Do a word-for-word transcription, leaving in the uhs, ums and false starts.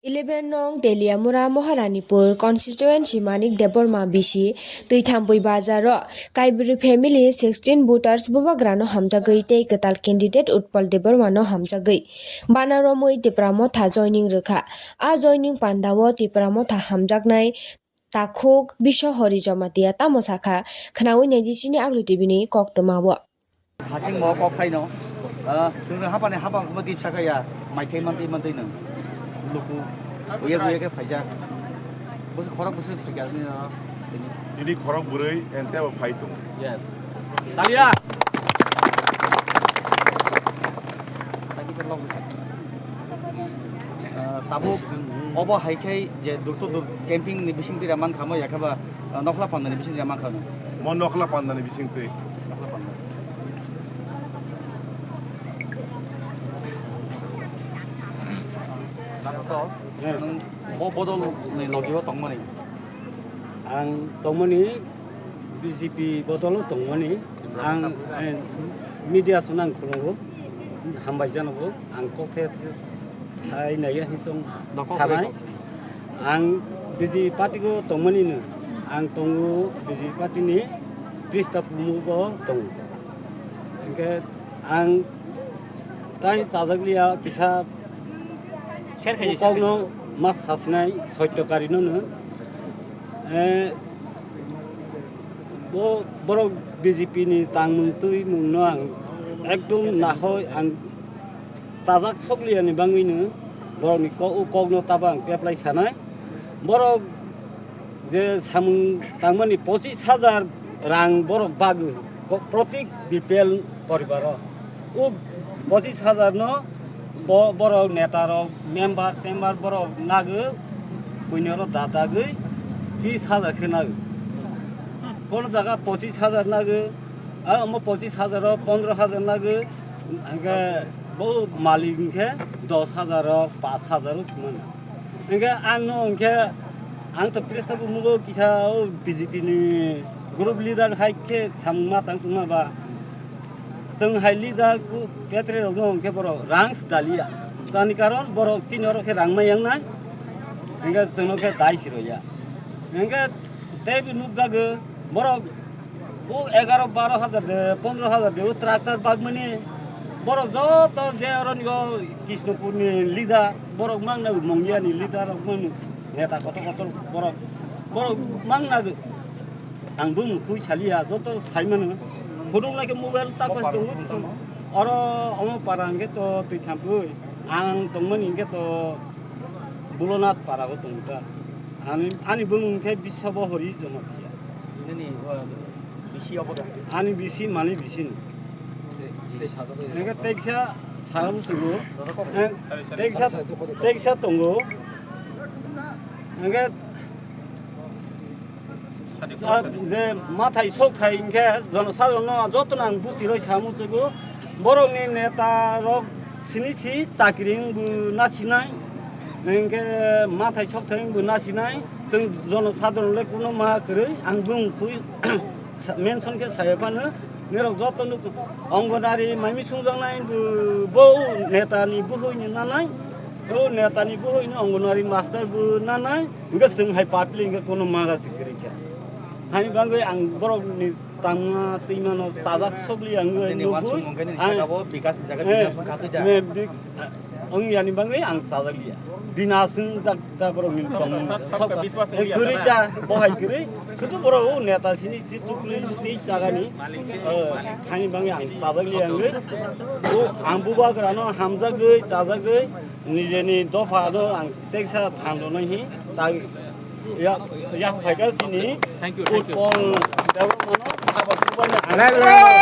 Eleven nong Teliamura Maharanipur constituency Manik Debbarma bisi Twithampui bazar o Kaibri family sixteen voters bubagrano hamjagwi tei kwtal candidate Utpal Debbarma no hamjagwi bana romwi Tipra Motha joining rwkha. A joining panda o Tipra Motha hamjaknai takhuk Biswahari Jamatia tamo sakha, khwnawi naidi chini Aglu T V ni koktwma o. Hasing mo kok khaino. Ah, chwng hapani hapa hapma di sakaya, maithai mantwi mantwi nang. Luku, uya uya ke phaijak. Bus khorok bus phaijak ni no. Ini khorok bwrwi ente bo phai tung. Yes. Talia. Tagi ke log. Ah, tabuk obo hai khai je dur to dur camping ni bising tira man khamo ya khaba, ah, nokla panda ni bising tira man khamo. Mo nokla panda ni bising twi. Nokla panda. Nokla. Nwng bo bodol ni logi o tongmani. Ang tongmani B J P bodol o tongmani. Ang, eh, media song ang khulungo. Hambai janogo. Ang kok the sai nai ya hinsong sanai. Ang B J P party o tongmani no. Ang tongo B J P party ni Krista Pumugo tongo. Hingke ang tai chajak liya kisa Share khaijak, share kokno khaijak. Mas sasinai soityo kari no no. Eh, bo borok B J P ni tangmung twi mung no ang ekdom nahoi ang chajak sokliya ni bangwi no borok ni kok, o kok no tabo ang peplai sanai. Borok je samung tangmani pochis hajar rang borok bagwi ko-, protik B P L poribaro. O pochis hajar no bo-, borok neta rok, member, tember borok nagwi, buini oro dadagwi bis hajar khe nagwi. Kono jaga pochis hajar nagwi, a omo pochis hajar o pondro hajar nagwi, hingke bo malik hingke dos hajar o, pash hajar o se mano. Hingke ang no hingke ang to Krista bo mugo kisa o B J P ni group leader hai khe samung ma tang tongma ba. Chwng hai leader ku petre rok no hingke borok rang sdaliya. Tani karon borok chini oro khe rang ma yang nai. Hingke chwng no khe dai si roya. Hingke tei bo nukjago borok o egaro baro hajar de, pondro hajar de, o tractor bagmani borok joto je oro ni o Krishnapur ni leader, borok mang na Mongia ni leader rok mang neta kotor kotor borok, borok mang na ang bung khui saliya joto sai mano. Phunuk lai khe mobile ta pas tongo. Oro omo para hingke to twi thampui ang tongmani hingke to Bulonath para o tongo ta. Ani, ani bung hingke Biswa Bohori Jamatia. Nini, uh, bisi obo da? Ani bisi mani bisi ni. Tei, tei sajagwi. Hingke teksa salam sugo. Eh, teksa, teksa tongo. Hingke sa-, je mathai sok thai hingke jono sadharano jotono ang busti roi samu sugo. Borokni neta rok sini si chakri wngbo nasinai, hingke mathai sok thai wngbo nasinai, chwng jono sadharano le kuno ma kwrwi, ang bung khui mention khe saya phano, nirok joto nuk Anganwadi maimi sungjaknai bo, bo neta ni buhoi ni nanai, bo neta ni buhoi ni Anganwadi master bo nanai, hingke chwng hai public hingke kuno ma ga si kwrwi kha. Hani bangwi ang borok ni tangma twima no chajak sokli ang nini nugwi wansuk mungkhe nini ang, saka bo bikas ni jaga eh, binas mungkha twi da. Ne bik-, wng yani bangwi ang chajak liya. Binas wng jak da borok ni tong. Sabka, sabka biswas eh, wng liya kwrwi da. Da, bohai kwrwi. Sudu borok o neta sini si sokli twi jaga ni. Eh, hani bangwi ang chajak liya wngwi. O ang bubagra no hamjagwi, chajagwi, nijeni dopha no ang teksa thandonai hi tagwi. Ya, ya, phaikha chini. Thank you, thank you. Utpal Debbarmano sabo kubana. Hello.